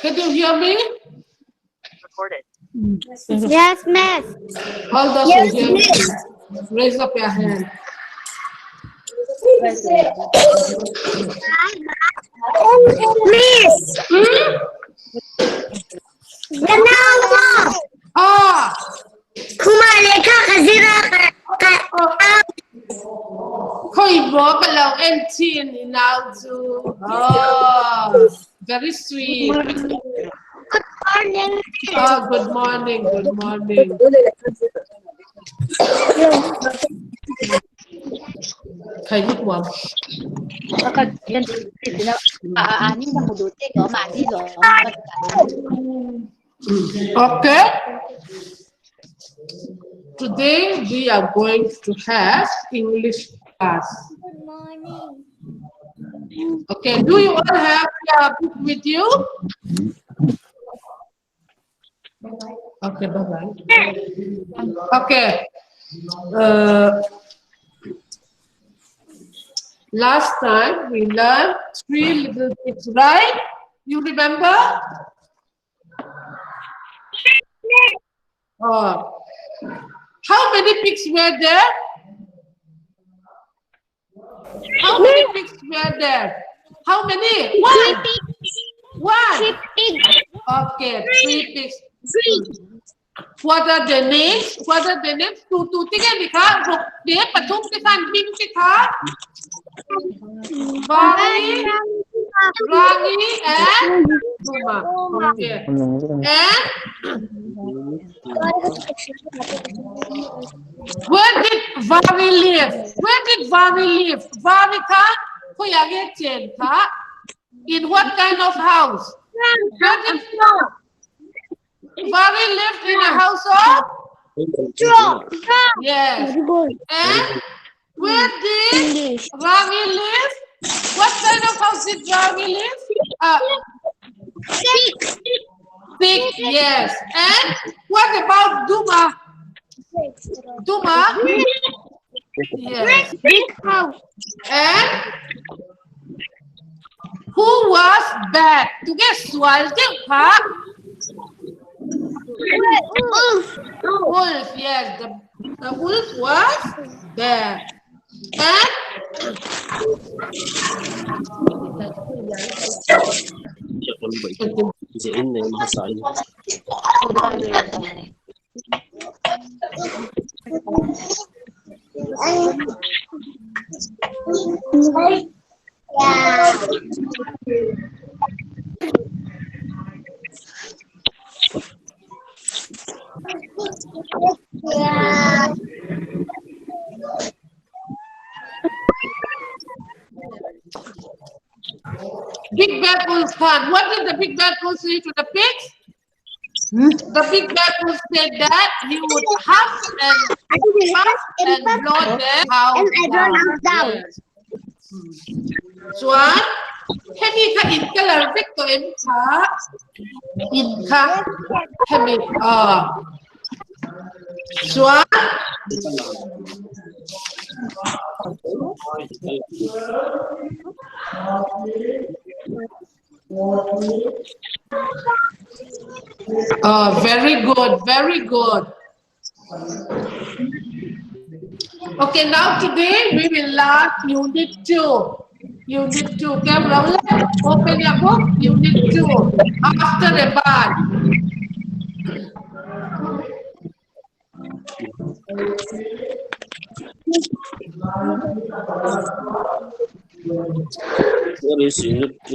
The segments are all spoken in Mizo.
Can you hear me? Yes, miss. All those Yes, who hear me, miss. raise up your hand. Miss. Hmm? Ganao. Ah, Khuma lekha khazira ka khoi bo ka lo en chin i nau chu. Oh, very sweet. Good morning. Oh, good morning, good morning. Thầy nước mắm. Okay. Today we are going to have English class. Good morning. Okay, do you all have your book with you? Okay, bye-bye. Okay. Last time we learned three little pigs, right? You remember? Oh. How many pigs were there? How many pigs were there? How many? One. One. Three pigs. Okay, three pigs. Three. What are the names? What are the names? Tu tu tiga ni ka, rok de pathum te khan bing te kha. Bari, Rangi and Duma. Okay. And where did Vari live? Where did Vari live? Vari ka, khoya ge chen ka. In what kind of house? Where did Vari lived in a house of? Straw. Yes. And where did Rangi live? What kind of house did Rangi live? Six. Thick, yes. And what about Duma? Duma? Yes. Big house. And who was bad? To get swal Wolf. Wolf, yes. The wolf was bad. And Yeah. Big Bad Wolf Khan. What did the Big Bad Wolf say to the pigs? The Big Bad Wolf said that he would huff and puff and blow their house And I don't down. down. Yes. Chuan, hemi kha in color vek to em kha in kha hemi chuan Oh, very good, very good. Okay, now today we will learn Unit 2. Unit 2. Okay, Rahul, open your book, Unit 2. After a bath. What is Unit 2?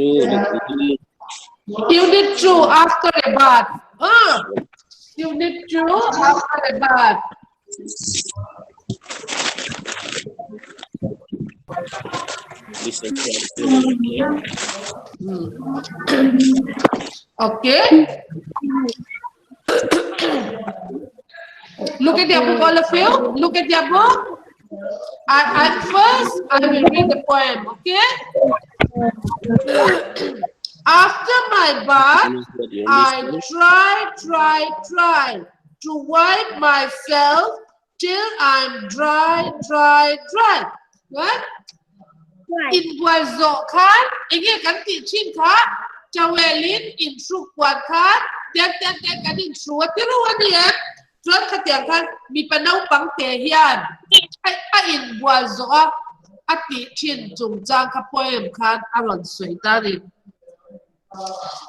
Unit 2, after a bath. Unit 2, after a bath. Okay. Look at your book, all of you. Look at your book. First, I will read the poem, okay? After my bath, I try, try, try to wipe myself till I'm dry, dry, dry. What? Right. In was khan, enge kan ti chin kha. Towel in inhruk puan khan tiang tiang tiang kan inhru a ti reuh a ni em? Chuan khatiang khan mipa naupang te hian a inbual zawh a a tih thin chungchang kha poem khan a rawn sawi ta a ni.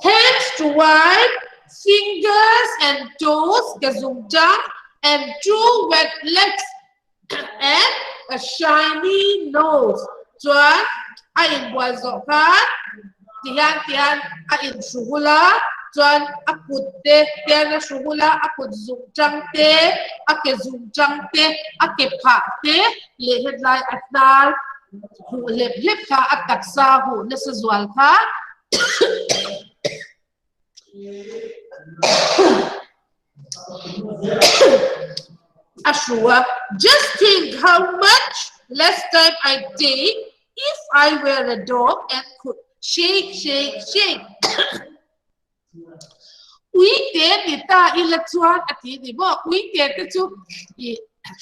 Hands to wipe, fingers and toes ke zungchang and two wet legs and a shiny nose chuan a inbual zawh khan tihian tihian a inhru hul a chuan a kut te tian a hru hul a a kut zung tang te a ke zung tang te a ke phah te leh hetlai a hnar huh hlep hlep kha a taksa huh nasa zual kha A hru a, Just think how much less time I'd take if I were a dog and could shake, shake, shake. Ui te ni ta ila chuan a ti ni maw? Ui te te chu i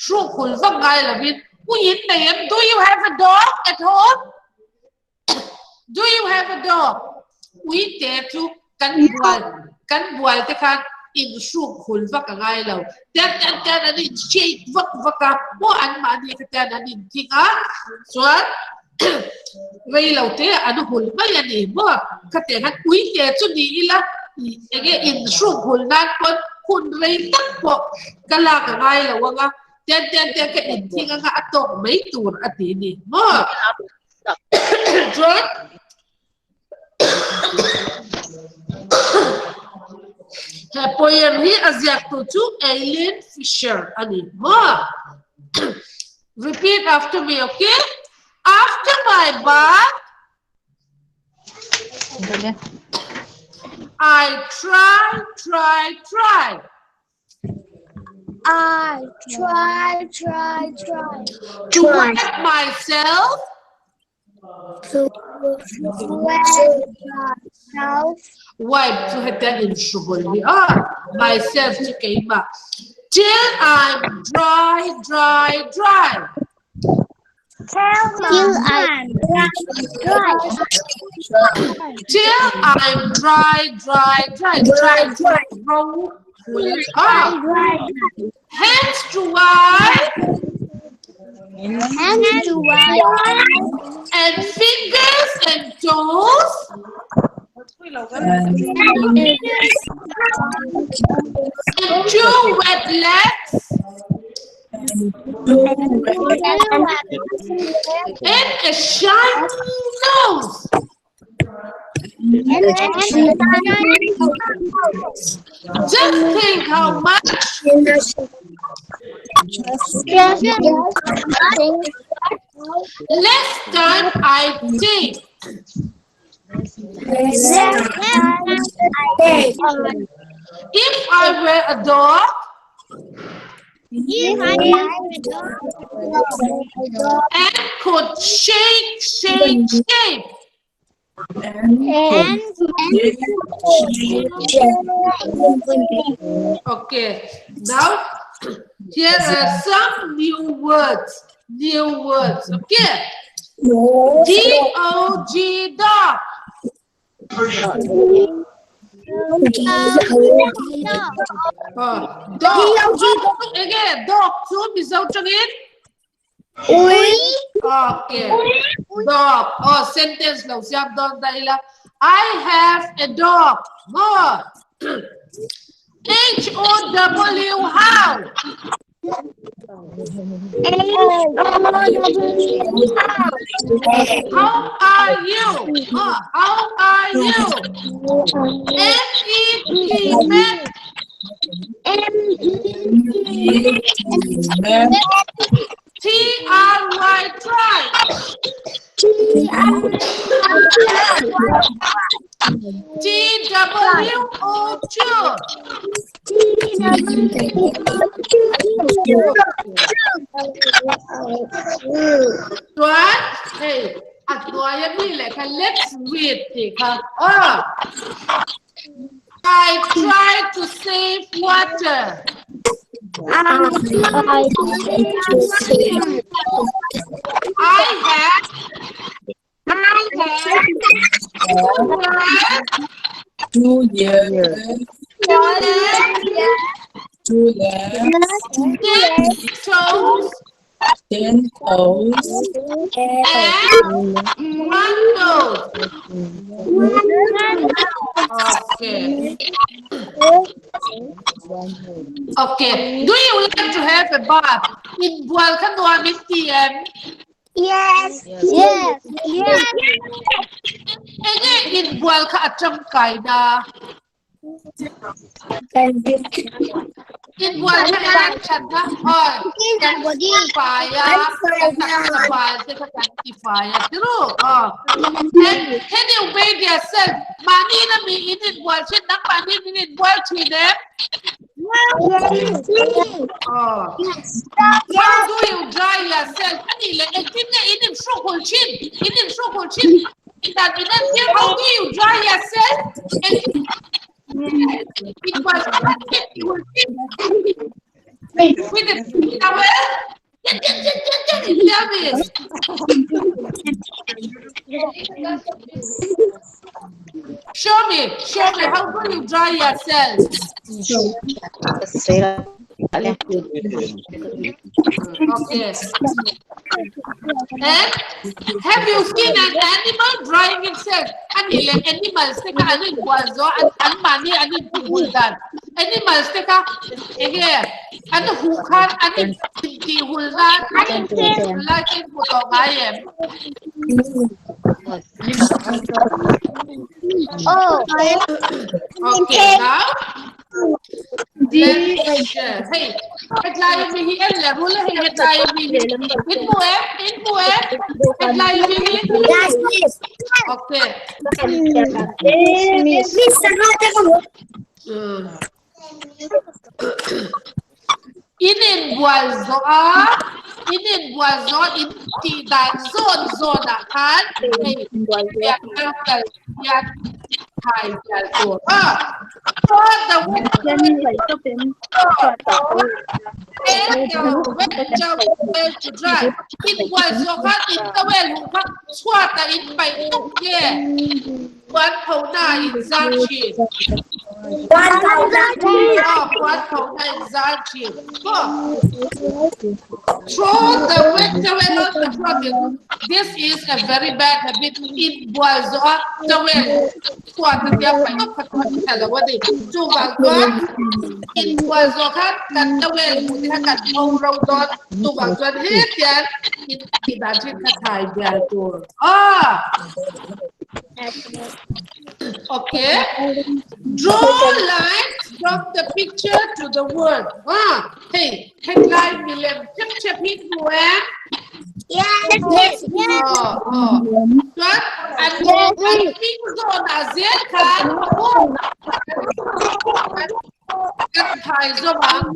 hruk hul vak ngai lovin ui in nei em? Do you have a dog at home? Do you have a dog? Ui te chu kan bual kan bual te khan in hruk hul vak a ngai lo. Tian tian tian an in shake vak vak a, maw an mahni kha tian an in thing a, chuan rei lo te an hul mai a ni maw? Khatiang khan ui te chu ni ila enge in hruk hul nan pawn hun rei tak pawh ka lak a ngai lo ang a, tian tian tian ka in thing anga a tawk mai tur a ti ni maw? Chuan he poem hi a ziaktu chu Eileen Fisher a ni maw? Repeat after me, okay? After my bath, I try, try, try. I try, try, try. To wet myself. To wet myself. Wipe chu hetiang inhrubul hi a, myself chu keimah. Till I'm dry, dry, dry. Till I'm dry, dry. Till I'm dry, dry, dry, dry, dry, ro, hul, a. Hands to wipe. Hands to wipe. And fingers and toes. And two wet legs. And a shiny nose. Just think how much less time I take. If I were a dog, and could shake, shake, shake. Okay, now here are some new words. New words, okay? D-O-G, dog. Dog. Again, dog chu Mizo tangin? Ui. Okay. Dog. Oh, sentence lo siam dawn ta ila. I have a dog. Maw? H-O-W, how? How are you? Oh, how are you? M-E-T, met. T-R-Y, try. T-W-O, two. Chuan hei a hnuai a mi leh kha let's read tih kha aw. I try to save water. I have 2 ears, 2 legs, 10 toes 10 toes, and 1 nose. Okay. Okay. Do you like to have a bath? Inbual kha nuam in ti em? Yes. Yes. Yes. Enge inbual kha a tangkai na? Inbual kha eng that na? Oi, kan fai a, kan taksa fai te kha kan ti fai a tiru. Oh. And can you bathe yourself? Mahni na mi in inbual thin, nangmahni in inbual thin em? Oh. How do you dry yourself? Ani le engtin nge in in hruk hul thin? In in hruk hul thin? Dan in en tir how do you dry yourself? Engtin inbual hul thin? With a towel? Tell me. Show me, show me how do you dry yourself? Okay. And have you seen an animal drying itself? Ani le animals te kha an inbual zo an an mahni an inhul dan. Animals te kha enge an huh khan an in tih hul nan an in hul lai te in hmu tawh ngai em? Okay, now hei hetlai mi hi en le rul hei hetlai mi hi in hmu em in hmu em hetlai mi hi okay In inbual zawh a, in inbual zawh in tih dan zawn zawn ah khan hei pian kal kal hian thai bial tur a. Chuan the wet towel to dry. Inbual zawh khan in towel huh kha chhuat ah in paih tuk nge puan pho na in zar thin. Aw puan pho na in zar thin. Maw? Throw the wet towel on the floor This is a very bad habit. Inbual zawh a towel chhuat a tia paih tawp kha chu a tha lo a ni. Chuvang chuan inbual zawh khan kan towel hmuh te kha kan pho ro dawn. Chuvang chuan hetiang in tih dan thin kha thai bial tur. Aw! Okay. Draw lines from the picture to the word. Ah, hei, hetlai milem chep chep hi hmu em? Yes. Yes. Aw, aw. Chuan an an hming zawnah zel khan kan thai zawm ang.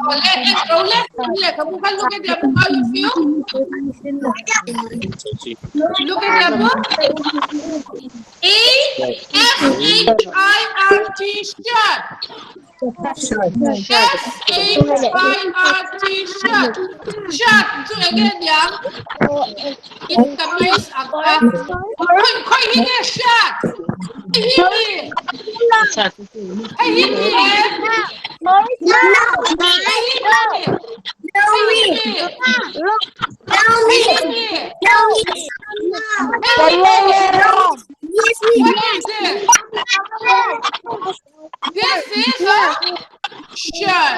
Aw le, en ro le, le ka mu kha look at your book how you feel? Look at your book. A S H I R T shirt. S H I R T shirt. Shirt chu enge niang? In kamis ang a. Khoi khoi hi nge shirt? Hei hi mi? Hei hi mi em? Hei hi mi? Hei hi mi? Hei hi mi? Hei hi mi? What is this? This is a shirt.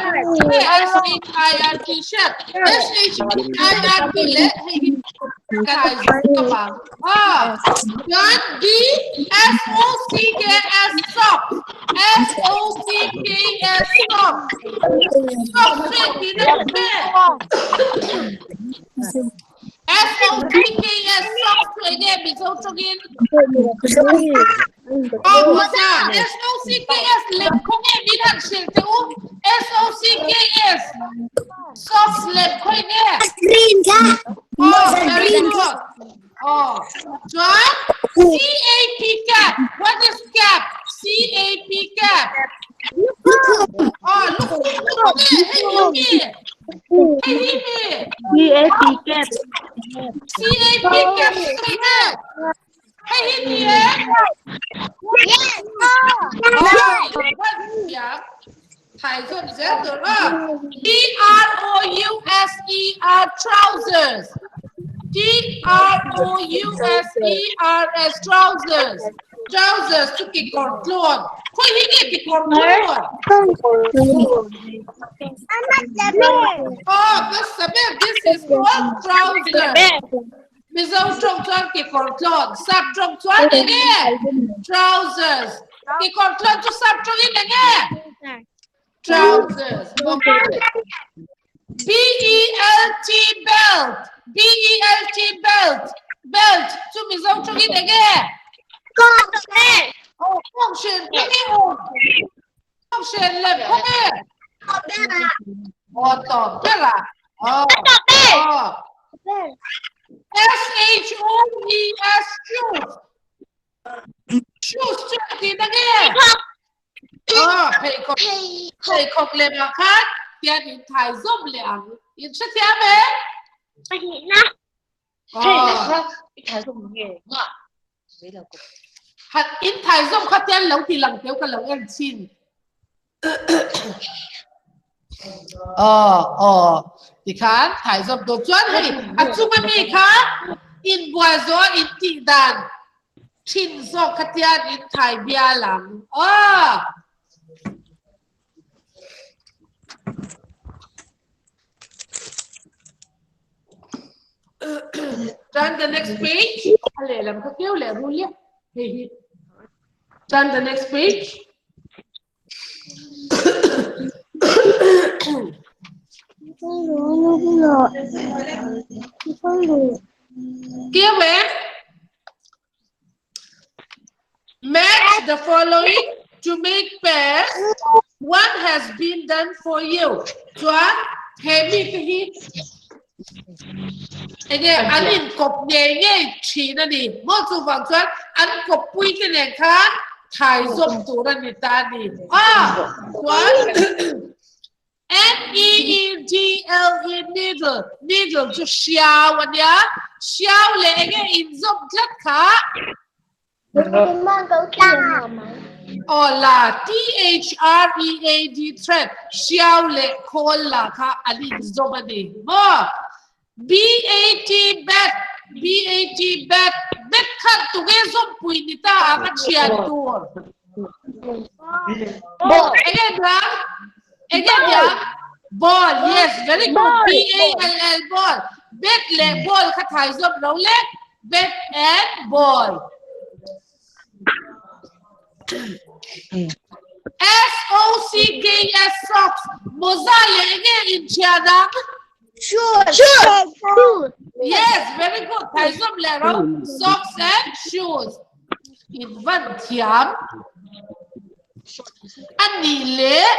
S H I R T shirt. S H I R T leh hei hi kan ai zawk tawp ang. Ah, chuan B S O C K S sock. S O C K S sock. Sock chu engtin a ni ve? S O C K S sock chu enge Mizo tawngin? Aw mawza S O C K S lem khaw nge min han hrilh teh u S O C K S socks lem khaw enge? Aw very good. Aw chuan C A P cap what is cap C A P cap? Aw lukhum chu khaw nge hei hi mi? Hei hi mi? C-A-P cap. C-A-P cap sawi nge? Hei hi ni e? Yes. Thiam. Thai zawm zel tur a. T-R-O-U-S-E-R trousers. T-R-O-U-S-E-R-S trousers. Trousers chu kekawr tlawn. Khawi hi nge kekawr tlawn? Oh, ka saber. This is called trousers. Mizo tawng chuan kekawr tlawn, sap tawng chuan eng nge? Trousers. Kekawr tlawn chu sap tawngin eng nge? Trousers. Okay. B-E-L-T belt. B-E-L-T belt. Belt chu Mizo tawngin eng nge? Oh, kawnghren khaw nge awm? Kawnghren lem khaw nge? Aw tawp ber a. Aw. Aw. S-H-O-E-S shoes. Shoes chu a tih na nge? Aw, pheikhawk. Pheikhawk lem ah khan tian in thai zawm leh ang. In hrethiam em? Han in thai zawm kha tian lo ti lang teu ka lo en chin. Aw aw tikhan thai zawm tur chuan hei a chunga mi kha inbual zawh in tih dan thin zawk kha tian in thai bial ang. Aw. Turn the next page. A lehlam kha keu leh rul ia. Hei hi. Turn the next page. Keu em? Match the following to make pairs. One has been done for you. Chuan he mi te hi enge an inkawp ngei ngei thin a ni. Maw chuvang chuan an kawppui te nen khan thai zawm tur a ni ta a ni. Ah, chuan N-E-E-D-L-E needle, needle chu hriau a nia, hriau leh enge inzawm tlat kha? Aw la, T-H-R-E-A-D thread, hriau leh khawl la kha an inzawm a ni maw? B-A-T bat, B-A-T bat, bat kha tunge zawmpui ni ta ang a thian tur? Enge niang? Enge niang? Ball, yes, very good. B-A-L-L, ball. Bat leh ball kha thai zawm lo le. Bat and ball. S-O-C-K-S, socks. Mawza leh enge inthian ang? Shoes. Shoes. Yes, very good. Thai zawm leh ro. Socks and shoes. In van thiam. A nih leh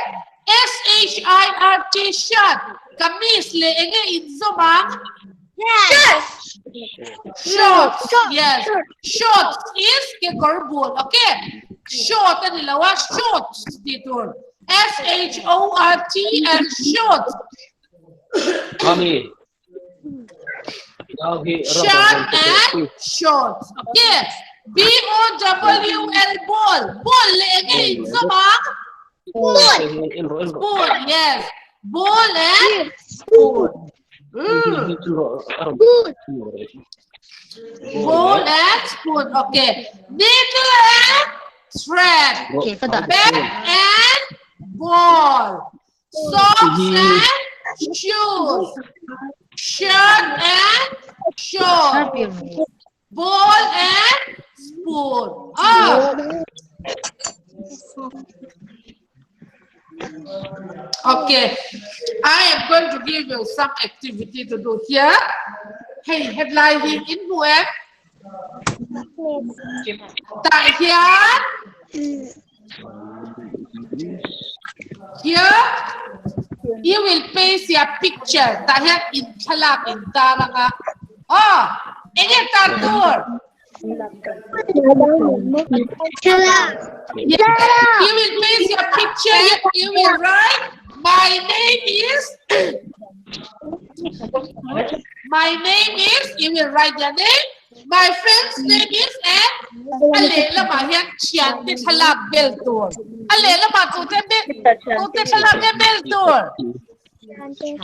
S-H-I-R-T shirt. Kamis leh enge in zawm ang? Yes. Shorts. Yes. Shorts is kekawr bul. Okay. Short a ni lo a. Shorts tih tur. S-H-O-R-T and shorts. Mami. Nau hi rubber Shirt rawn pe teh and please. shorts. Okay. B O W L ball. Ball leh enge in zawm ang? En rawh en rawh. Spoon. Yes. Ball and spoon. Ball and spoon. Okay. Needle and thread. Bat and ball. Socks and shoes. Shirt and shorts. Ball and spoon. Ah. Okay. I am going to give you some activity to do here. Hei, headline hi in hmu em? Tah hian Here, you will paste your picture. Tah hian in thlalak in tar ang a. Aw, eng nge tar tur? You will paste your picture. You will write, my name is... My name is, you will write your name. My friend's name is and a lehlamah hian thiante thlalak bel tur. A lehlamah tute bel tute thlalak nge bel tur?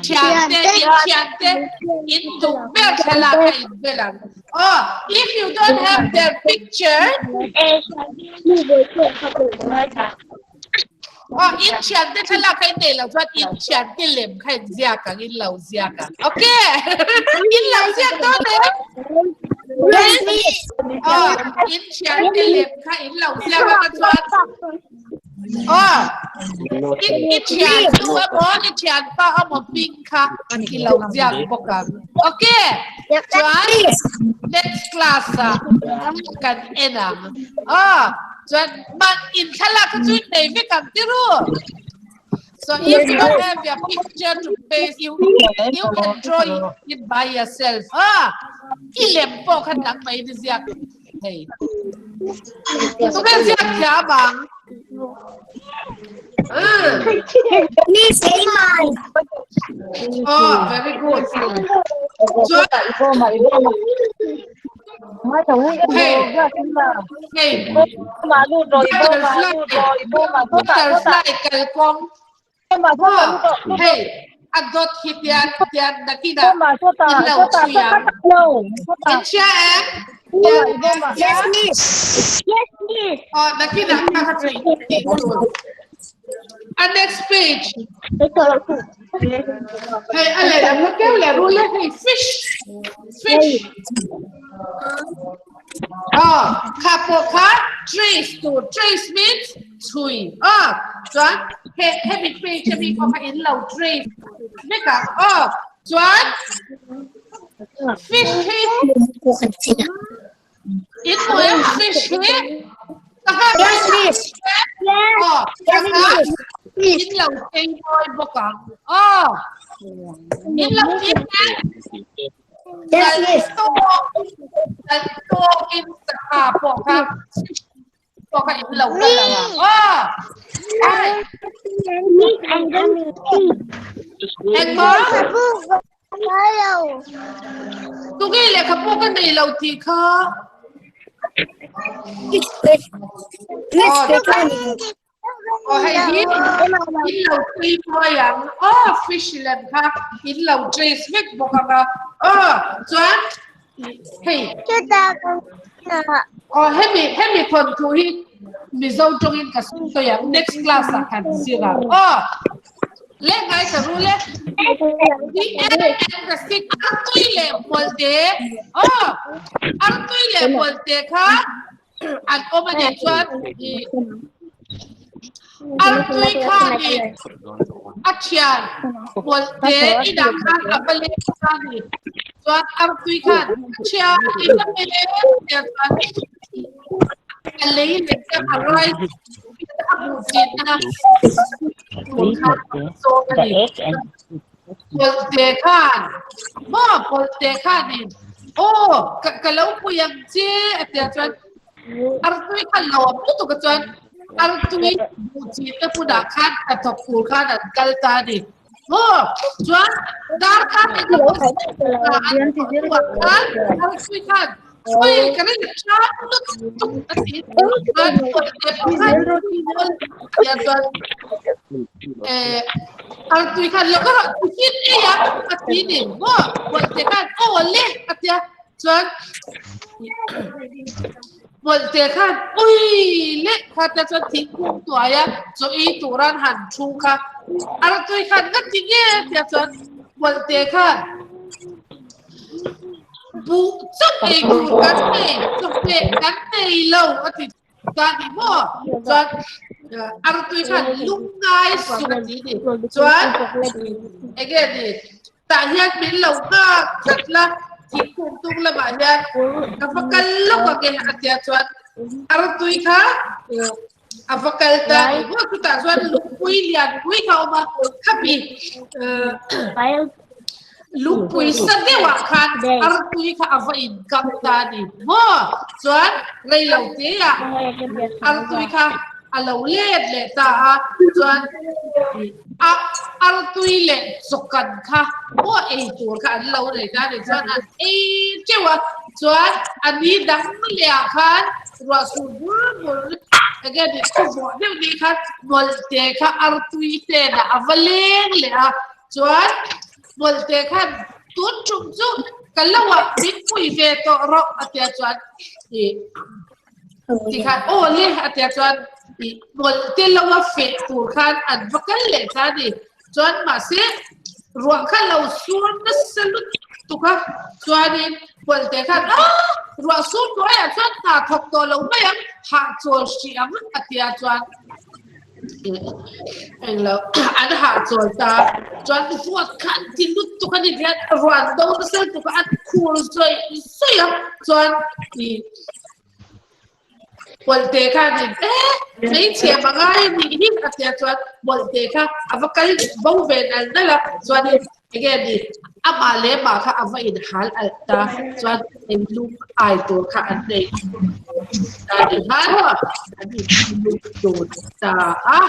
Thiante in thiante in duh ber thlalak a in bel ang. Oh, if you don't have their picture, Oh, in thiante thlalak kha in nei lo chuan in thiante lem kha in ziak ang, in lo ziak ang. Okay. In lo ziak dawn em? Oh, in thiante lem kha in lo ziak ang a chuan. Oh, in i thian nu emaw, i thianpa emaw hming kha i lo ziak bawk ang. Okay. Chuan next class ah kan en ang. Oh, Chuan mah in thlalak kha chu nei vek ang ti ru. So if you don't have your picture to paste, you, you can draw it by yourself. Ah, i lem pawh kha dang mai ni ziak thei. Tunge ziak thiam ang? Oh, very good. Chuan Hey, hey, butterfly, butterfly kalkawng. Hei, a dawt hi tian tian nakinah in lo chhui ang. In hria em? Yes, miss. Yes, miss. Aw, nakinah kha ka chhui tih tur. A next page. Hei, a lehlam kha keu leh rul e. Hei, fish. Fish. Aw, kha pawh kha trace tur. Trace means chhui. Aw, chuan he hemi page ami pawh kha in lo trace vek ang. Aw, chuan fish hi in hmu em fish hi sangha Yes, miss. Aw, sangha in lo chei mawi bawk ang. Aw, in lo chei em? Yes, miss. Kal tawkin sangha pawh kha fish pawh kha in lo kal ang a. Aw, ai. Engmaw? Tunge lehkhabu ka nei lo tih kha? Aw hei hi in lo tui mawi ang. Aw fish lem kha in lo trace vek bawk ang a. Aw chuan hei aw hemi hemi thawnthu hi Mizo tawngin ka sawi ang next class ah kan zir ang. Aw Le ngai ka rul e. The N and the stick artui leh hmualte. Aw, artui leh hmualte kha an awm a nih chuan i artui khanin a thian hmualte inah khan a va leng ta a ni. Chuan artui khan thian in a pe tia chuan a lei leh te a rai a hmuh chinna tur kha zawng a ni. Pawlhte khan maw pawlhte khanin aw ka ka lo pui ang che a tia chuan artui kha lawm lutuk a chuan artui hmuh chinna hmunah khan hnathawk tur khan an kal ta a ni. Maw chuan darkar engemaw an thawh hnuah khan artui khan Ui, ka rin tha lutuk a ti. Chuan pawlte pawh khan tia chuan eh artui khan lo ka rawh tiffin ei a a ti ni maw pawlte khan aw le a tia chuan pawlte khan ui le kha tia chuan thingkung tuai a chaw ei turan han thu kha artui khan nga ti nge tia chuan pawlte khan Buh chauh ei tur kan nei, chawhmeh kan nei lo a ti ta ni maw? Chuan artui khan lungngai suk a ti ni. Chuan enge ni tah hian min lo nghak tlat la, thingkung tung lamah hian ka va kal lawk ang e a tia chuan artui kha a va kal ta ni maw? Chutah chuan lungpui lianpui kha a awm a, khami Lungpui sa deuhah khan artui kha a va inkam ta a ni maw? Chuan rei lo teah artui kha. A lo let leh ta a, chuan a artui leh chawkan kha maw ei tur kha an lo nei ta a ni. Chuan an ei teuh a, chuan a ni dang leh ah khan ruah sur bur bur enge ni thu vuah deuh ni khan hmawlhte kha artui hnenah a va leng leh a, chuan hmawlhte khan tun tum chu ka lo ah min pui ve tawh rawh a tia chuan ih Tikhan aw le a tia chuan ih mawlh te lo a feh tur khan an va kal leh ta a ni. Chuan mahse ruah kha lo sur nasa lutuk a, chuanin mawlh te khan a ruah sur hnuaiah chuan hna thawk tawh lo mai ang, hahchawl hrih ang a tia chuan Englo an hahchawl ta chuan ruat kha an ti lutuk a ni hian ruan do nasa lutuk a an khur zawih zawih a chuan ih Pawlte khanin e hmeichhe mangai a nih hi a tia chuan Pawlte kha a va kal bo ve nal nal a chuanin enge ni amah leh mah kha a va inhal alh ta chuan ei lum ai tur kha an nei ta ni han an inlum dun ta a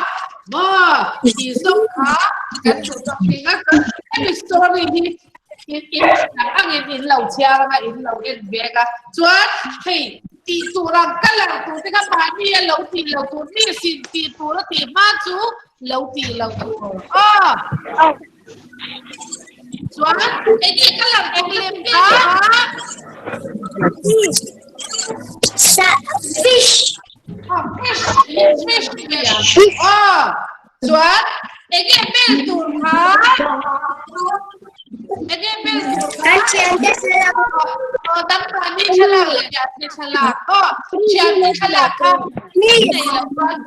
maw tih zawng kha kan duh tawk thing a chuan hemi story hi in in angin in lo chhiar anga in lo en vek a chuan hei tih tur ang colour tur te kha mahni a lo tih lo tur mi sin tih tur a tih hma chu lo tih lo tur aw Chuan enge colour eng lem kha? Fish. Oh, fish. Fish nia. Oh, chuan enge bel tur kha? Enge bel tur kha? Kan thiante thlalak. Oh, dangmahni thlalak leh thiante thlalak. Oh, thiante thlalak kha nei lo chuan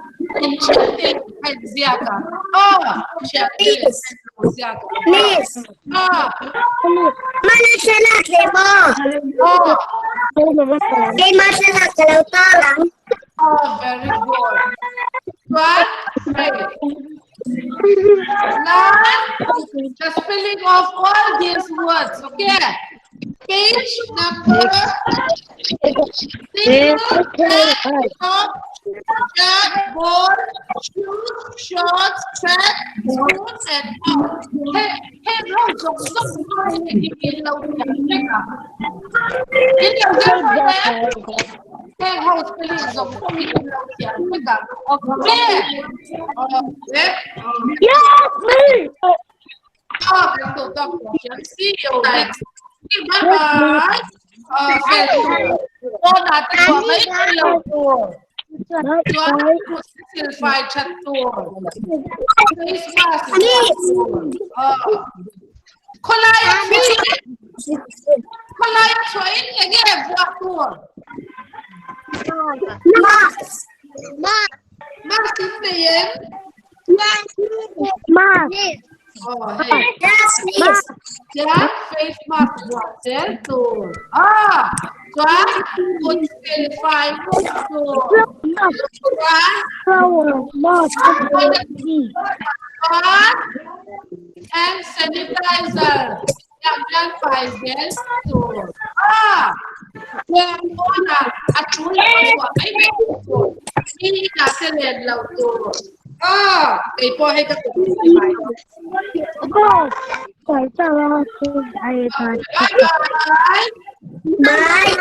thiante kha in ziak a. Oh, thiante leh ziak a. Miss. Ah. Mana thlalak leh maw? Oh. Keimah thlalak ka lo tar ang. Oh, very good. Chuan, hei. Learn the spelling of all these words, okay? Page number single, top, jack, ball, shoes, shorts, track, spoon, and out. Hey, hey, lo zawng zawng hi in lo thiam vek a. In lo zir tawh em? Heng ho spelling zawng zawng hi in lo thiam vek a. Okay. Okay. Yes, miss. Oh, kan duh tawk tawh hian. See you next. Bye bye. Okay. Pawnah te chhuah mai mai lo tur. Chuan kut silfai that tur. Face mask vuah tur. Oh. Khawlai a chhuah khawlai a chhuahin enge vuah tur? Mask. Mask. Mask in nei em? Yes, Mask. Oh, hei. Yes, miss. Chuan face mask vuah zel tur. Ah, chuan kut silfai ngawt tur. Chuan chuan hand sanitizer hian hian fai zel tur. Ah, chuan pawnah a tul lo a chhuah mai mai tur. Mi inah te len lo tur. Ah, kei pawh hei ka kut silfai. Bye bye. Bye.